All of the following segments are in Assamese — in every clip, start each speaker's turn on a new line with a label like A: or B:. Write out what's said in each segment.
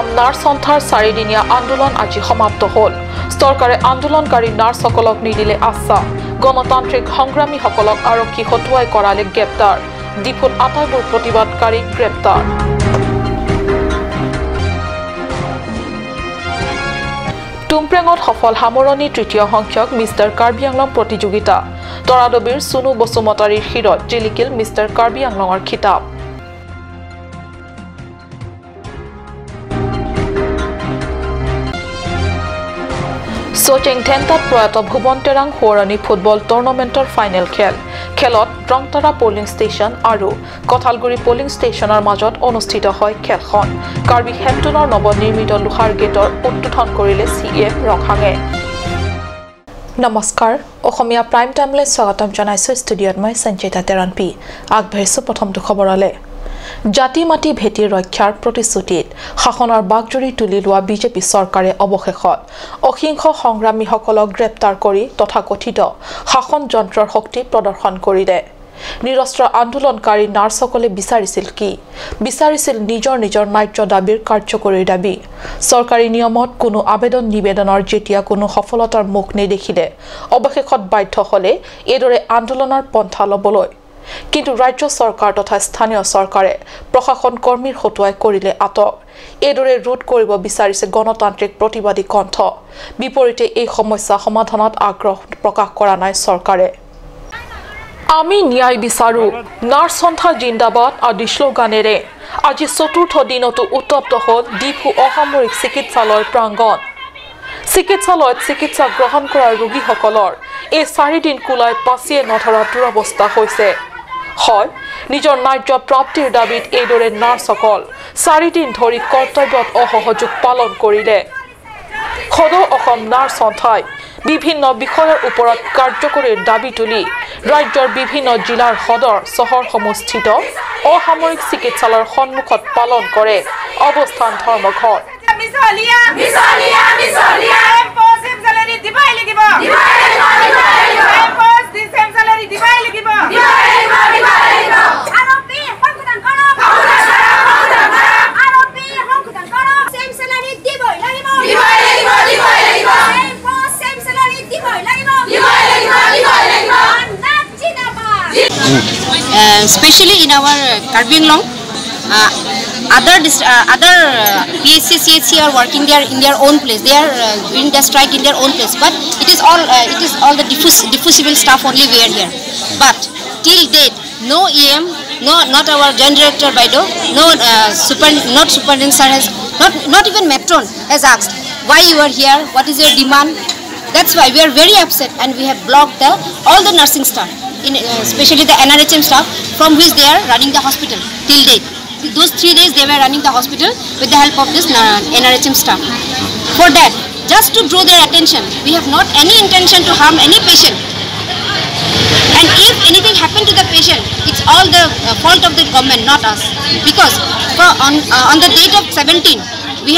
A: অসম নাৰ্ছ সন্থাৰ চাৰিদিনীয়া আন্দোলন আজি সমাপ্ত হ'ল। চৰকাৰে আন্দোলনকাৰী নাৰ্ছসকলক নিদিলে আশ্বাস। গণতান্ত্ৰিক সংগ্ৰামীসকলক আৰক্ষী হতুৱাই কৰালে গ্ৰেপ্তাৰ। ডিফুত আটাইবোৰ প্ৰতিবাদকাৰীক গ্ৰেপ্তাৰ। টুমপ্ৰেঙত সফল সামৰণি তৃতীয় সংখ্যক মিষ্টাৰ কাৰ্বি আংলং প্ৰতিযোগিতা। তৰাদবীৰ চুনু বসুমতাৰীৰ শিৰত জিলিকিল মিষ্টাৰ কাৰ্বি আংলঙৰ খিতাপ। চৌচেং ধেন্তাত প্ৰয়াত ভুৱন তেৰাং সোঁৱৰণী ফুটবল টুৰ্ণামেণ্টৰ ফাইনেল খেল। খেলত ৰংতাৰা পলিং ষ্টেচন আৰু কঁঠালগুৰি পলিং ষ্টেচনৰ মাজত অনুষ্ঠিত হয় খেলখন। কাৰ্বি হেমটনৰ নৱনিৰ্মিত লোহাৰ গেটৰ উদ্বোধন কৰিলে চি এম ৰংহাঙে। নমস্কাৰ, অসমীয়া প্ৰাইম টাইমলৈ স্বাগতম জনাইছোঁ। ষ্টুডিঅ'ত মই সঞ্চিতা তেৰাণপি। আগবাঢ়িছোঁ প্ৰথমটো খবৰলৈ। জাতি মাটি ভেটি ৰক্ষাৰ প্ৰতিশ্ৰুতিত শাসনৰ বাগজুৰি তুলি লোৱা বিজেপি চৰকাৰে অৱশেষত অহিংস সংগ্ৰামীসকলক গ্ৰেপ্তাৰ কৰি তথাকথিত শাসন যন্ত্ৰৰ শক্তি প্ৰদৰ্শন কৰিলে। নিৰস্ত্ৰ আন্দোলনকাৰী নাৰ্ছসকলে বিচাৰিছিল কি? বিচাৰিছিল নিজৰ নিজৰ ন্যায্য দাবীৰ কাৰ্যকৰী দাবী। চৰকাৰী নিয়মত কোনো আবেদন নিবেদনৰ যেতিয়া কোনো সফলতাৰ মুখ নেদেখিলে অৱশেষত বাধ্য হ'লে এইদৰে আন্দোলনৰ পন্থা ল'বলৈ। কিন্তু ৰাজ্য চৰকাৰ তথা স্থানীয় চৰকাৰে প্ৰশাসন কৰ্মীৰ হতুৱাই কৰিলে আটক। এইদৰে ৰোধ কৰিব বিচাৰিছে গণতান্ত্ৰিক প্ৰতিবাদী কণ্ঠ। বিপৰীতে এই সমস্যা সমাধানত আগ্ৰহ প্ৰকাশ কৰা নাই চৰকাৰে। আমি ন্যায় বিচাৰো, নাৰ্ছ সন্থা জিন্দাবাদ আদি শ্লোগানেৰে আজি চতুৰ্থ দিনতো উত্তপ্ত হ'ল ডিফু অসামৰিক চিকিৎসালয়ৰ প্ৰাংগণ। চিকিৎসালয়ত চিকিৎসা গ্ৰহণ কৰা ৰোগীসকলৰ এই চাৰিদিন কুলাই পাচিয়ে নধৰা দুৰৱস্থা হৈছে। হয়, নিজৰ ন্যায্য প্ৰাপ্তিৰ দাবীত এইদৰে নাৰ্ছসকল চাৰিদিন ধৰি কৰ্তব্যত অসহযোগ পালন কৰিলে। সদৌ অসম নাৰ্ছ সন্থাই বিভিন্ন বিষয়ৰ ওপৰত কাৰ্যকৰীৰ দাবী তুলি ৰাজ্যৰ বিভিন্ন জিলাৰ সদৰ চহৰসমূহস্থিত অসামৰিক চিকিৎসালয়ৰ সন্মুখত পালন কৰে অৱস্থান ধৰ্মঘট।
B: Especially in our Karbi Anglong, other PHC, CHC are working there in their own place. They are doing the strike in their own place. But it is all the diffusible staff only we are here. But till date, no EM, no, not our joint director Baido, no not superintendent sir has, not even matron has asked why you are here, what is your demand. That's why we are very upset, and we have blocked all the nursing staff, especially the NRHM staff, from which they are running the hospital till date. Those 3 days they were running the hospital with the help of this NRHM staff. For that, just to draw their attention, we have not any intention to harm any patient. And if anything happened to the patient, it's all the fault of the government, not us. Because on the date of 17, we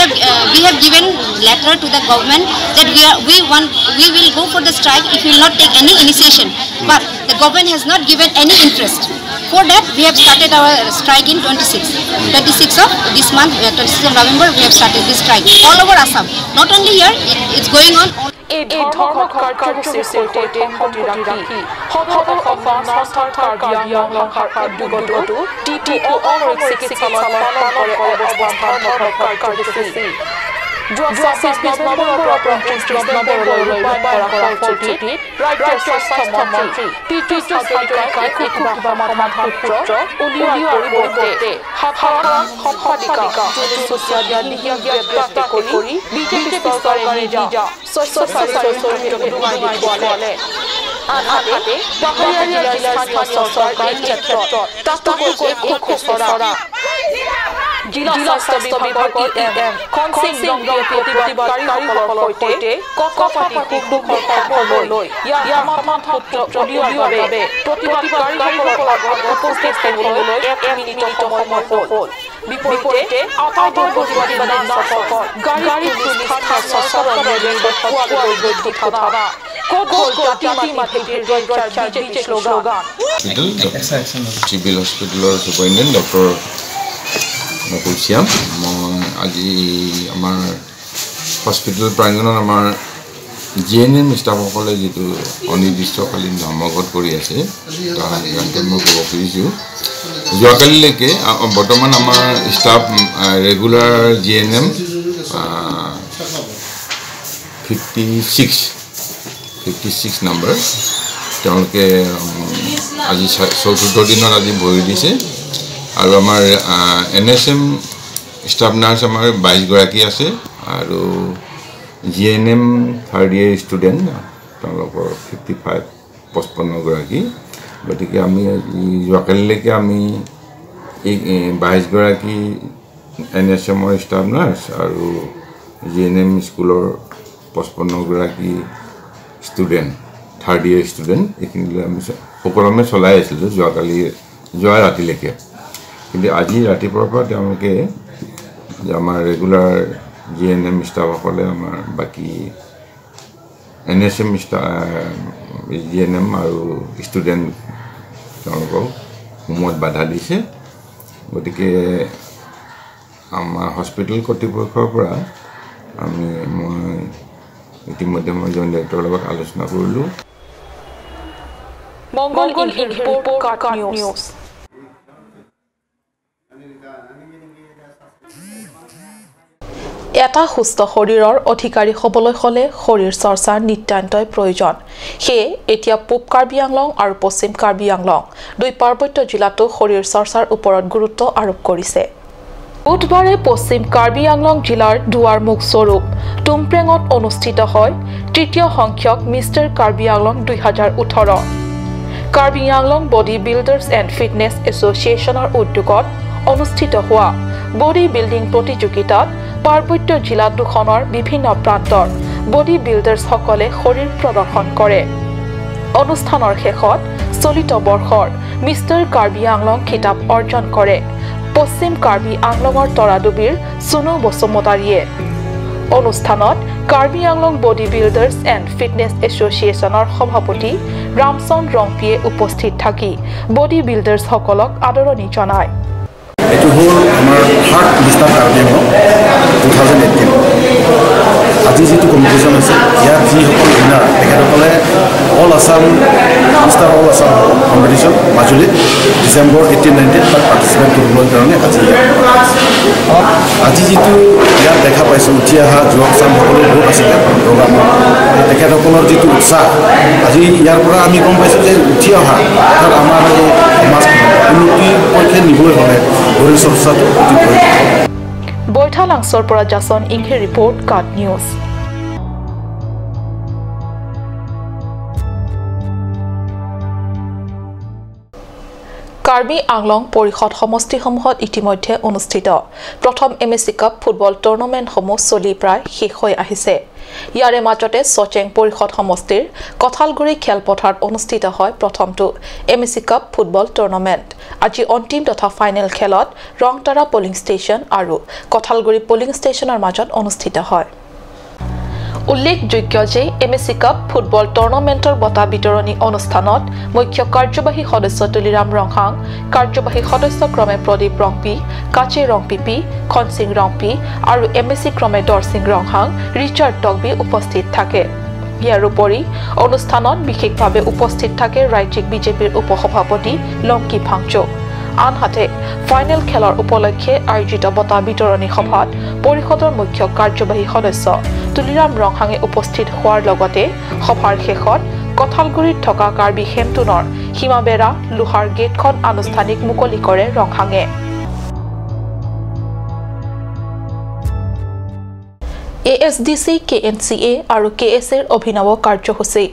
B: have given letter to the government that we will go for the strike if we will not take any initiation. But the government has not given any interest. For that, we have started our strike in 26 of this month, 26 of November, we have started this strike all over Assam. Not only here, it's going on.
A: এই ধৰ্মঘট কাৰ্যসূচীৰ সৈতে সংগতি ৰাখি সদৌ অসম নাৰ্ছ সন্থাৰ কাৰ্বি আংলং শাখাৰ উদ্যোগতো ডিফু অসামৰিক চিকিৎসালয়ত পালন কৰে অৱস্থান ধৰ্মঘট কাৰ্যসূচী। যোৱা 26 নৱেম্বৰৰ পৰা 29 নৱেম্বৰলৈ ৰূপায়ণ কৰা ফলশ্ৰুতিত ৰাজ্যৰ স্বাস্থ্য মন্ত্ৰী পীযুষ হাজৰিকাই কিবা সমাধান সূত্ৰ উলিওৱাৰ পৰিৱৰ্তে সাধাৰণ সম্পাদিকা জুলি চুতীয়া দিহিঙীয়াক গ্ৰেপ্তাৰ কৰি বিজেপি চৰকাৰে নিজা স্বেচ্ছাচাৰী চৰিত্ৰ উদঙাই দেখুৱালে। আনহাতে পাহাৰীয়া জিলাৰ স্থানীয় চৰকাৰ এই ক্ষেত্ৰত তাতোকৈ খোকোচৰা। জিলা স্বাস্থ্য বিভাগৰ EM খনসিং ৰংপিয়ে প্ৰতিবাদকাৰীসকলৰ সৈতে কথা পাতি সুখ দুখৰ খবৰ লৈ ইয়াৰ সমাধান সূত্ৰ উলিওৱাৰ বাবে প্ৰতিবাদকাৰীসকলৰ আগত উপস্থিত হ'বলৈ 1 মিনিটৰ সময় হ'ল। বিপৰীতে আটাইবোৰ প্ৰতিবাদী নাৰ্ছসকল গাড়ীত তুলি স্থানীয় চৰকাৰৰ নিৰ্দেশত পোৱাগৈ থানা। ক'ত গ'ল জাতি মাটি ভেটিৰ ৰক্ষাৰ বিজেপি শ্লোগান?
C: চিভিল হস্পিটেলৰ ছুপাৰিণ্টেণ্ডেণ্ট ডক্টৰ নকুল শ্যাম, মই আজি আমাৰ হস্পিটেল প্ৰাংগণত আমাৰ জি এন এম ষ্টাফসকলে যিটো অনিৰ্দিষ্টকালীন ধৰ্মঘট কৰি আছে তাৰ সংক্ৰান্তত মই ক'ব খুজিছোঁ। যোৱাকালিলৈকে বৰ্তমান আমাৰ staff regular G N M 56 number, তেওঁলোকে আজি চতুৰ্থ দিনত আজি ভৰি দিছে। আৰু আমাৰ N S M staff nurse আমাৰ 22গৰাকী আছে আৰু G N M third year student তেওঁলোকৰ 55গৰাকী। গতিকে আমি যোৱাকালিলৈকে আমি এই 22গৰাকী এন এছ এমৰ ষ্টাফ নাৰ্ছ আৰু জি এন এম স্কুলৰ 55গৰাকী ষ্টুডেণ্ট থাৰ্ড ইয়েৰ ষ্টুডেণ্ট এইখিনিলৈ আমি সুকলমে চলাই আছিলোঁ যোৱা ৰাতিলৈকে। কিন্তু আজি ৰাতিপুৱাৰ পৰা তেওঁলোকে আমাৰ ৰেগুলাৰ জি এন এম ষ্টাফসকলে আমাৰ বাকী N S M G N M আৰু ষ্টুডেণ্ট তেওঁলোকক সোমোৱাত বাধা দিছে। গতিকে আমাৰ হস্পিটেল কৰ্তৃপক্ষৰ পৰা মই ইতিমধ্যে মই জইণ্ট ডাইৰেক্টৰৰ লগত আলোচনা কৰিলোঁ।
A: মংগল ৰিপ'ৰ্ট, নিউজ। এটা সুস্থ শৰীৰৰ অধিকাৰী হ'বলৈ হ'লে শৰীৰ চৰ্চাৰ নিতান্তই প্ৰয়োজন। সেয়ে এতিয়া পূব কাৰ্বি আংলং আৰু পশ্চিম কাৰ্বি আংলং দুই পাৰ্বত্য জিলাতো শৰীৰ চৰ্চাৰ ওপৰত গুৰুত্ব আৰোপ কৰিছে। বুধবাৰে পশ্চিম কাৰ্বি আংলং জিলাৰ দুৱাৰমুখ স্বৰূপ টুমপ্ৰেঙত অনুষ্ঠিত হয় তৃতীয় সংখ্যক mister Karbi Anglong 2018। Karbi Anglong body builders and fitness এছ'চিয়েশ্যনৰ উদ্যোগত অনুষ্ঠিত হোৱা বডি বিল্ডিং প্ৰতিযোগিতাত পাৰ্বত্য জিলা দুখনৰ বিভিন্ন প্ৰান্তৰ বডি বিল্ডাৰ্ছসকলে শৰীৰ প্ৰদৰ্শন কৰে। অনুষ্ঠানৰ শেষত চলিত বৰ্ষৰ মিষ্টাৰ কাৰ্বি আংলং খিতাপ অৰ্জন কৰে পশ্চিম কাৰ্বি আংলঙৰ তৰাডুবিৰ চুনু বসুমতাৰীয়ে। অনুষ্ঠানত Karbi Anglong body builders and fitness এছ'চিয়েশ্যনৰ সভাপতি ৰামচন্দ্ৰ ৰংপিয়ে উপস্থিত থাকি বডি বিল্ডাৰ্ছসকলক আদৰণি জনায়।
D: এইটো হ'ল আমাৰ থাৰ্ড মিষ্টাৰ কাৰ্বি আংলং 2018। আজি যিটো কম্পিটিশ্যন হৈছে ইয়াত যিসকল উইনাৰ তেখেতসকলে all Assam mister all Assam competition মাজুলীত ডিচেম্বৰ 18-19 তাত পাৰ্টিচিপেট কৰিবলৈ কাৰণে আজি ইয়াত আজি যিটো ইয়াত দেখা পাইছোঁ উঠি অহা যুৱক চামসকলো বহুত আছিলে প্ৰগ্ৰামত, তেখেতসকলৰ যিটো উৎসাহ আজি ইয়াৰ পৰা আমি গম পাইছোঁ যে উঠি অহা অৰ্থাৎ আমাৰ এই সমাজখন উন্নতিৰ পক্ষে নিবলৈ হ'লে শৰীৰ চৰ্চাটো অতি প্ৰয়োজন।
A: বৈঠালাংছৰ পৰা জাছন ইংহে ৰিপৰ্ট, কাট নিউজ। কাৰ্বি আংলং পৰিষদ সমষ্টিসমূহত ইতিমধ্যে অনুষ্ঠিত প্ৰথম M S C cup football টুৰ্ণামেণ্টসমূহ চলি প্ৰায় শেষ হৈ আহিছে। ইয়াৰে মাজতে চচেং পৰিষদ সমষ্টিৰ কঁঠালগুৰি খেলপথাৰত অনুষ্ঠিত হয় প্ৰথমটো M S C cup football tournament. আজি অন্তিম তথা ফাইনেল খেলত ৰংতাৰা পলিং ষ্টেচন আৰু কঁঠালগুৰি পলিং ষ্টেচনৰ মাজত অনুষ্ঠিত হয়। উল্লেখযোগ্য যে M S C cup football টুৰ্ণামেণ্টৰ বঁটা বিতৰণী অনুষ্ঠানত মুখ্য কাৰ্যবাহী সদস্য তুলিৰাম ৰংহাং, কাৰ্যবাহী সদস্য ক্ৰমে প্ৰদীপ ৰংপি, কাচে ৰংপিপি, খনসিং ৰংপি আৰু এম এছ চি ক্ৰমে দৰসিং ৰংহাং, ৰিচাৰ্ড টকবি উপস্থিত থাকে। ইয়াৰ উপৰি অনুষ্ঠানত বিশেষভাৱে উপস্থিত থাকে ৰাজ্যিক বিজেপিৰ উপসভাপতি লংকি ফাংচো। আনহাতে ফাইনেল খেলৰ উপলক্ষে আয়োজিত বঁটা বিতৰণী সভাত পৰিষদৰ মুখ্য কাৰ্যবাহী সদস্য তুলিৰাম ৰংহাঙে উপস্থিত হোৱাৰ লগতে সভাৰ শেষত কঁঠালগুৰিত থকা কাৰ্বি হেমটুনৰ সীমাবেৰা লোহাৰ গেটখন আনুষ্ঠানিক মুকলি কৰে ৰংহাঙে। A S D C, K N C A আৰু কে এছ এৰ অভিনৱ কাৰ্যসূচী।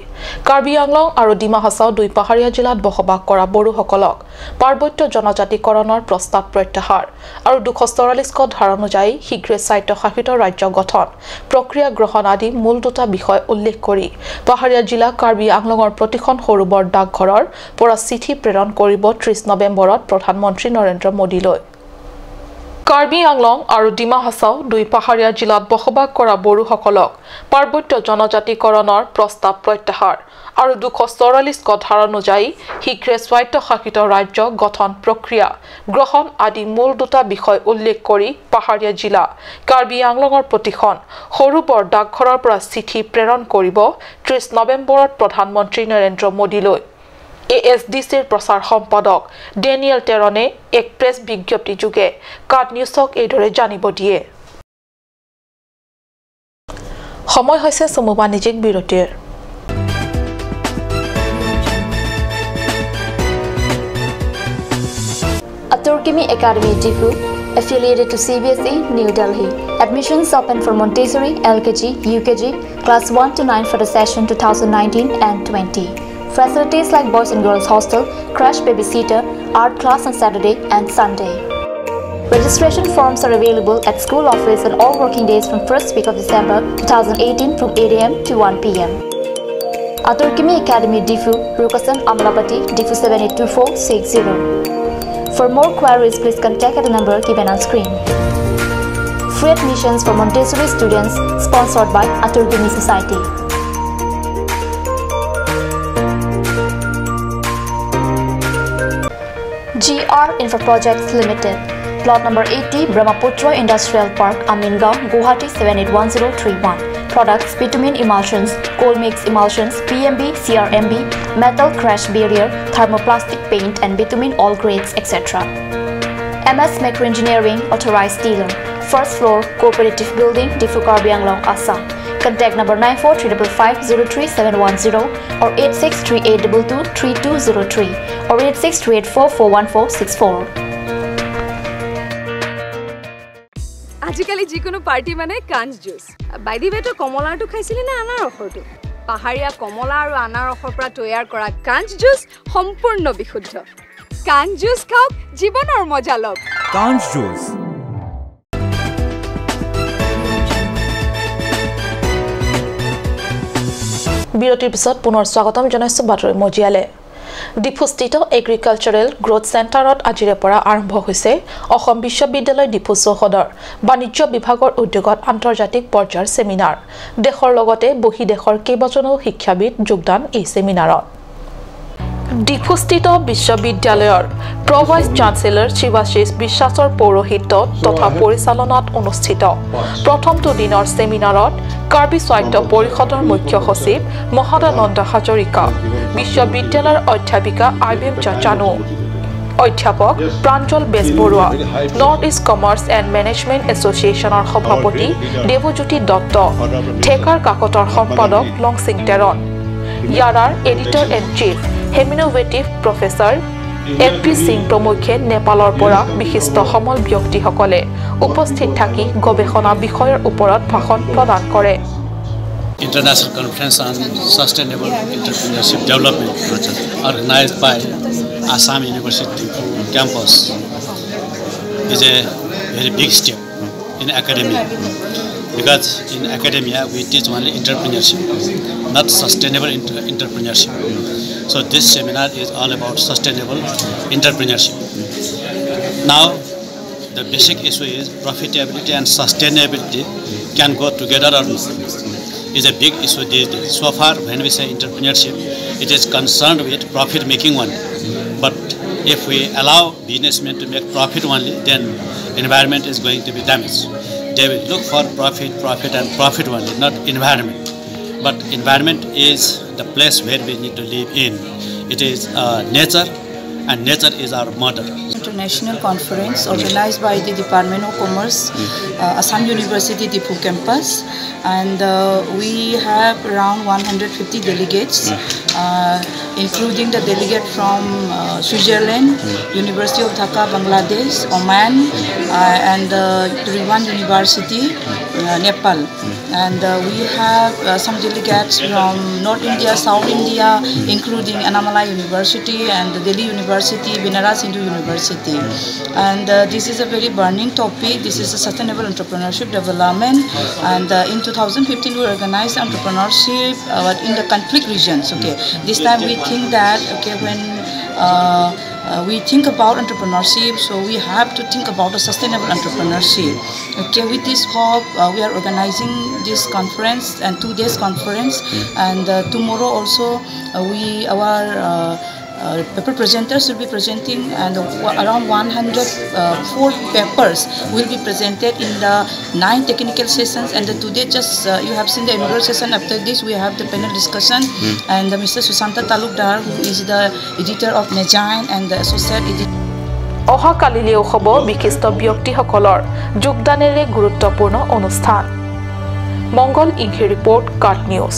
A: কাৰ্বি আংলং আৰু ডিমা হাছাও দুই পাহাৰীয়া জিলাত বসবাস কৰা বড়োসকলক পাৰ্বত্য জনজাতিকৰণৰ প্ৰস্তাৱ প্ৰত্যাহাৰ আৰু 244 ধাৰা অনুযায়ী শীঘ্ৰে স্বায়ত্তশাসিত ৰাজ্য গঠন প্ৰক্ৰিয়া গ্ৰহণ আদি মূল দুটা বিষয় উল্লেখ কৰি পাহাৰীয়া জিলা কাৰ্বি আংলঙৰ প্ৰতিখন সৰু বৰ ডাকঘৰৰ পৰা চিঠি প্ৰেৰণ কৰিব 30 নৱেম্বৰত প্ৰধানমন্ত্ৰী নৰেন্দ্ৰ মোদীলৈ। কাৰ্বি আংলং আৰু ডিমা হাছাও দুই পাহাৰীয়া জিলাত বসবাস কৰা বড়োসকলক পাৰ্বত্য জনজাতিকৰণৰ প্ৰস্তাৱ প্ৰত্যাহাৰ আৰু 244 ক ধাৰা অনুযায়ী শীঘ্ৰে স্বায়ত্তশাসিত ৰাজ্য গঠন প্ৰক্ৰিয়া গ্ৰহণ আদি মূল দুটা বিষয় উল্লেখ কৰি পাহাৰীয়া জিলা কাৰ্বি আংলঙৰ প্ৰতিখন সৰু বৰ ডাকঘৰৰ পৰা চিঠি প্ৰেৰণ কৰিব 30 নৱেম্বৰত প্ৰধানমন্ত্ৰী নৰেন্দ্ৰ মোদীলৈ। ASDCৰ প্ৰচাৰ সম্পাদক ডেনিয়েল টেৰণে এক প্ৰেছ বিজ্ঞপ্তি যোগে কাট নিউজক এইদৰে জানিব দিয়ে। সময় হৈছে চমু বাণিজ্যিক বিৰতিৰ।
E: Aturkimi Academy Diphu, affiliated to CBSE, New Delhi. Admissions open for Montessori, LKG, UKG, class 1 to 9 for the session 2019 and 20. Facilities like boys and girls hostel, crash babysitter, art class on Saturday and Sunday. Registration forms are available at school office on all working days from 1st week of December 2018 from 8 a.m. to 1 p.m. Aturkimi Academy Diphu, Rukasan, Amlapati, Diphu 782460. For more queries, please contact at the number given on screen. Free admissions for Montessori students sponsored by Aturkimi Society. GR Infra Projects Limited, Plot number 80, Brahmaputra Industrial Park, Amingaon, Guwahati 781031. Products: bitumen emulsions, coal mix emulsions, PMB, CRMB, metal crash barrier, thermoplastic paint and bitumen all grades, etc. MS Macro Engineering, authorized dealer. First floor, Cooperative Building, Diphu Karbi Anglong, Assam. Contact number 9435503710 or 8638223203 or 8638441464.
F: আজিকালি যিকোনো পাৰ্টি মানে কাঞ্চ জুচ। বাই the ৱে, তই কমলাৰটো খাইছিলি নে আনাৰসৰটো? পাহাৰীয়া কমলা আৰু আনাৰসৰ পৰা তৈয়াৰ কৰা কাঞ্চ জুচ সম্পূৰ্ণ বিশুদ্ধ। কাঞ্চ জুচ খাওক, জীৱনৰ মজা লওক।
G: কাঞ্চ জুচ।
A: বিৰতিৰ পিছত পুনৰ স্বাগতম জনাইছো বাতৰি মজিয়ালে। ডিফুস্থিত এগ্ৰিকালচাৰেল গ্ৰ'থ চেণ্টাৰত আজিৰে পৰা আৰম্ভ হৈছে অসম বিশ্ববিদ্যালয় ডিফু চৌহদৰ বাণিজ্য বিভাগৰ উদ্যোগত আন্তৰ্জাতিক পৰ্যায়ৰ চেমিনাৰ। দেশৰ লগতে বহিদেশৰ কেইবাজনো শিক্ষাবিদ যোগদান এই চেমিনাৰত। ডিফুস্থিত বিশ্ববিদ্যালয়ৰ প্ৰ ভাইচ চাঞ্চেলৰ শিৱাশিষ বিশ্বাসৰ পৌৰোহিত্যত তথা পৰিচালনাত অনুষ্ঠিত প্ৰথমটো দিনৰ চেমিনাৰত কাৰ্বি স্বায়ত্ত পৰিষদৰ মুখ্য সচিব মহাদানন্দ হাজৰিকা, বিশ্ববিদ্যালয়ৰ অধ্যাপিকা আইবেম চাচানু, অধ্যাপক Pranjal Bezbaroa, North East Commerce and Management এছ'চিয়েশ্যনৰ সভাপতি দেৱজ্যোতি দত্ত, ঠেকাৰ কাকতৰ সম্পাদক লংচিং Teron, ইয়াৰাৰ editor and chief হেমিনোভেটিভ professor F P Singh প্ৰমুখ্যে নেপালৰ পৰা বিশিষ্ট সমল ব্যক্তিসকলে উপস্থিত থাকি গৱেষণা বিষয়ৰ ওপৰত ভাষণ প্ৰদান কৰে।
H: International Conference on Sustainable Entrepreneurship Development organized by Assam University campus is a very big step in academia, because in academia we teach only entrepreneurship, not sustainable entrepreneurship. So this seminar is all about sustainable entrepreneurship. Now the basic issue is profitability and sustainability can go together or not is a big issue these days. So far when we say entrepreneurship, it is concerned with profit making only. But if we allow businessmen to make profit only, then environment is going to be damaged. They will look for profit, profit and profit only, not environment. But environment is the place where we need to live in. It is nature, and nature is our mother.
I: International conference organized by the Department of Commerce, Assam University Diphu campus, and we have around 150 delegates, including the delegate from Switzerland, University of Dhaka, Bangladesh, Oman, and Tribhuvan University, Nepal. And we have some delegates from North India, South India, including Annamalai University and Delhi University, Banaras Hindu University. And this is a very burning topic. This is a sustainable entrepreneurship development. And in 2015 we organized entrepreneurship in the conflict regions. Okay, this time we think that okay, when we think about entrepreneurship, so we have to think about a sustainable entrepreneurship. Okay, with this hope, we are organizing this conference and 2 days conference, and tomorrow also our paper presenters will be presenting, and around 104 papers will be presented in the 9 technical sessions. And the today just you have seen the inaugural session. After this we have the panel discussion, and Mr. Susanta Talukdar, who is the editor of Nejain and the associate editor.
A: অহা কালিলেও হ'ব বিশিষ্ট ব্যক্তিসকলৰ যোগদানেৰে গুৰুত্বপূৰ্ণ অনুষ্ঠান। মংগল ইংহি ৰিপৰ্ট, কাট নিউজ।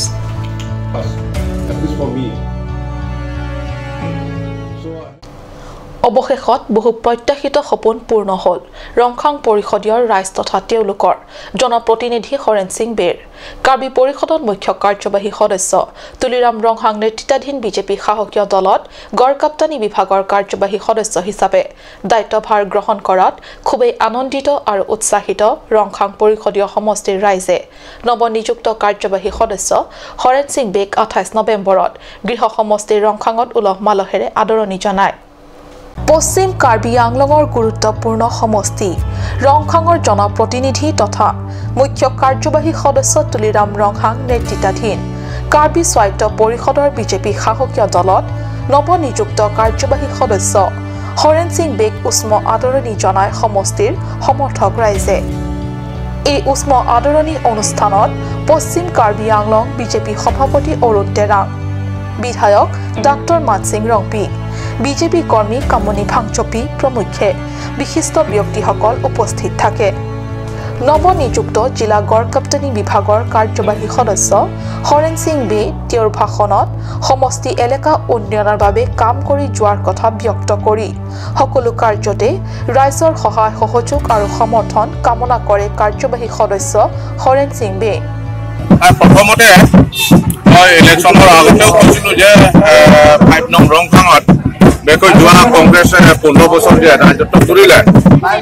A: অৱশেষত বহু প্ৰত্যাশিত সপোন পূৰ্ণ হ'ল ৰংখাং পৰিষদীয় ৰাইজ তথা তেওঁলোকৰ জনপ্ৰতিনিধি হৰেণ সিং বেৰ। কাৰ্বি পৰিষদত মুখ্য কাৰ্যবাহী সদস্য তুলিৰাম ৰংহাং নেতৃত্বাধীন বিজেপি শাসকীয় দলত গড়কাপ্তানি বিভাগৰ কাৰ্যবাহী সদস্য হিচাপে দায়িত্বভাৰ গ্ৰহণ কৰাত খুবেই আনন্দিত আৰু উৎসাহিত ৰংখাং পৰিষদীয় সমষ্টিৰ ৰাইজে নৱনিযুক্ত কাৰ্যবাহী সদস্য হৰেণ সিং বেক 28 নৱেম্বৰত গৃহ সমষ্টিৰ ৰংখাঙত উলহ মালহেৰে আদৰণি জনায়। পশ্চিম কাৰ্বি আংলঙৰ গুৰুত্বপূৰ্ণ সমষ্টি ৰংখাঙৰ জনপ্ৰতিনিধি তথা মুখ্য কাৰ্যবাহী সদস্য তুলিৰাম ৰংহাং নেতৃত্বাধীন কাৰ্বি স্বায়ত্ত পৰিষদৰ বিজেপি শাসকীয় দলত নৱনিযুক্ত কাৰ্যবাহী সদস্য হৰেণ সিং বেক উষ্ম আদৰণি জনায় সমষ্টিৰ সমৰ্থক ৰাইজে। এই উষ্ম আদৰণি অনুষ্ঠানত পশ্চিম কাৰ্বি আংলং বিজেপি সভাপতি অৰুণ তেৰাং, বিধায়ক ডাক্তৰ মানসিং ৰংপি, বিজেপি কৰ্মী কামনি ভাংচপি প্ৰমুখ্যে বিশিষ্ট ব্যক্তিসকল উপস্থিত থাকে। নৱনিযুক্ত জিলা গড়কাপ্তানি বিভাগৰ কাৰ্যবাহী সদস্য হৰেণ সিং বে তেওঁৰ ভাষণত সমষ্টি এলেকা উন্নয়নৰ বাবে কাম কৰি যোৱাৰ কথা ব্যক্ত কৰি সকলো কাৰ্যতে ৰাইজৰ সহায় সহযোগ আৰু সমৰ্থন কামনা কৰে কাৰ্যবাহী সদস্য হৰেণ সিং বে।
G: প্ৰথমতে মই ইলেকশ্যনৰ আগতেও কৈছিলোঁ যে 5 নং ৰংখাঙত বিশেষকৈ যোৱা কংগ্ৰেছে 15 বছৰ যে ৰাজত্ব কৰিলে,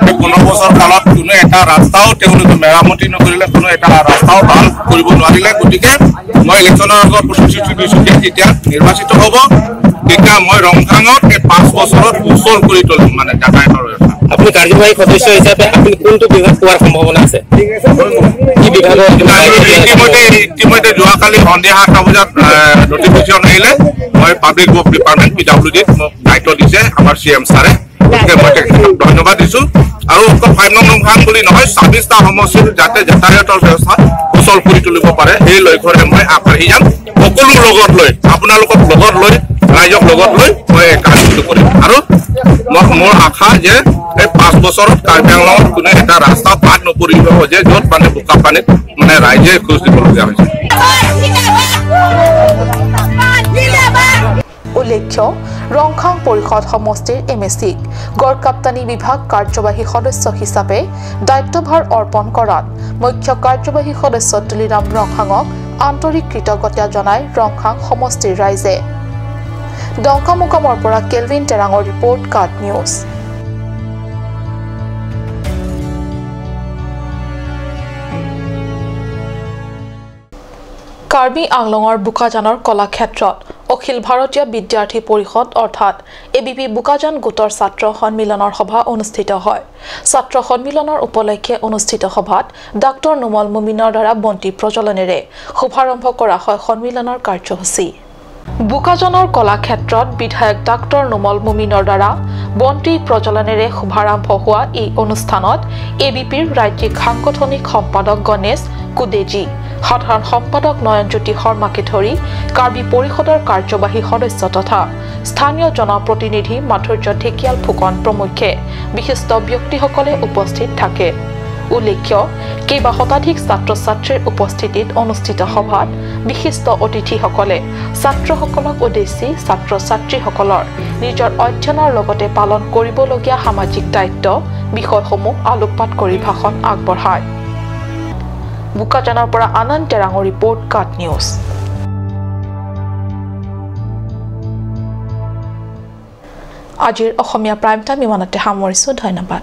G: সেই 15 বছৰ কালত কোনো এটা ৰাস্তাও তেওঁলোকে মেৰামতি নকৰিলে, কোনো এটা ৰাস্তাও ভাল কৰিব নোৱাৰিলে। গতিকে মই ইলেকশ্যনৰ আগত প্ৰতিশ্ৰুতি দিছোঁ যে যেতিয়া নিৰ্বাচিত হ'ব তেতিয়া মই ৰংখাঙত এই 5 বছৰত সুচল কৰি তুলিম মানে যাতায়াতৰ ব্যৱস্থা।
J: আপুনি কাৰ্যবাহী সদস্য হিচাপে আপুনি কোনটো বিভাগ পোৱাৰ সম্ভাৱনা আছে? কি বিভাগৰ?
G: ইতিমধ্যে যোৱাকালি সন্ধিয়া 7টা বজাত নটিফিকেশ্যন আহিলে, মই পাব্লিক ৱৰ্ক ডিপাৰ্টমেণ্ট PWD মোক দায়িত্ব দিছে আমাৰ CM ছাৰে। গতিকে মই তেখেতক ধন্যবাদ দিছোঁ। আৰু অকল 5 নং ৰংখাং বুলি নহয়, 26টা সমষ্টিৰ যাতে যাতায়াতৰ ব্যৱস্থা সুচল কৰি তুলিব পাৰে সেই লক্ষ্যৰে মই আগবাঢ়ি যাম। সকলো লগত লৈ, আপোনালোকক লগত লৈ, ৰাইজক লগত লৈ মই এই কামটো কৰিম। আৰু মোৰ আশা যে এই 5 বছৰত কাৰ্বি আংলঙত কোনো এটা ৰাস্তা বাদ নপৰিব যে য'ত মানে বোকা পানীত মানে ৰাইজে খোজ দিবলগীয়া হৈছে।
A: উল্লেখ্য, ৰংখাং পৰিষদ সমষ্টিৰ MAC গড়কাপ্তানি বিভাগ কাৰ্যবাহী সদস্য হিচাপে দায়িত্বভাৰ অৰ্পণ কৰাত মুখ্য কাৰ্যবাহী সদস্য তুলিৰাম ৰংহাঙক আন্তৰিক কৃতজ্ঞতা জনাই ৰংখাং সমষ্টিৰ ৰাইজে। ডংকামুকামৰ পৰা কেলভিন টেৰাঙৰ ৰিপৰ্ট, কাট নিউজ। কাৰ্বি আংলঙৰ বোকাজানৰ কলাক্ষেত্ৰত অখিল ভাৰতীয় বিদ্যাৰ্থী পৰিষদ অৰ্থাৎ ABP Bokajan গোটৰ ছাত্ৰ সন্মিলনৰ সভা অনুষ্ঠিত হয়। ছাত্ৰ সন্মিলনৰ উপলক্ষে অনুষ্ঠিত সভাত ডাক্তৰ নোমল মুমিনৰ দ্বাৰা বন্তি প্ৰজ্বলনেৰে শুভাৰম্ভ কৰা হয় সন্মিলনৰ কাৰ্যসূচী। বোকাজানৰ কলাক্ষেত্ৰত বিধায়ক ডাক্তৰ নোমল মুমিনৰ দ্বাৰা বন্তি প্ৰজ্বলনেৰে শুভাৰম্ভ হোৱা এই অনুষ্ঠানত ABPৰ ৰাজ্যিক সাংগঠনিক সম্পাদক গণেশ কুদেজী, সাধাৰণ সম্পাদক নয়নজ্যোতি শৰ্মাকে ধৰি কাৰ্বি পৰিষদৰ কাৰ্যবাহী সদস্য তথা স্থানীয় জনপ্ৰতিনিধি মাধুৰ্য ঢেকিয়াল ফুকন প্ৰমুখ্যে বিশিষ্ট ব্যক্তিসকলে উপস্থিত থাকে। উল্লেখ্য, কেইবা শতাধিক ছাত্ৰ ছাত্ৰীৰ উপস্থিতিত অনুষ্ঠিত সভাত বিশিষ্ট অতিথিসকলে ছাত্ৰসকলক উদ্দেশ্যি ছাত্ৰ ছাত্ৰীসকলৰ নিজৰ অধ্যয়নৰ লগতে পালন কৰিবলগীয়া সামাজিক দায়িত্ব বিষয়সমূহ আলোকপাত কৰি ভাষণ আগবঢ়ায়। বোকাজানৰ পৰা আনন্দ তেৰাঙৰ ৰিপৰ্ট, কাট নিউজ। আজিৰ অসমীয়া প্ৰাইম টাইম ইমানতে সামৰিছোঁ। ধন্যবাদ।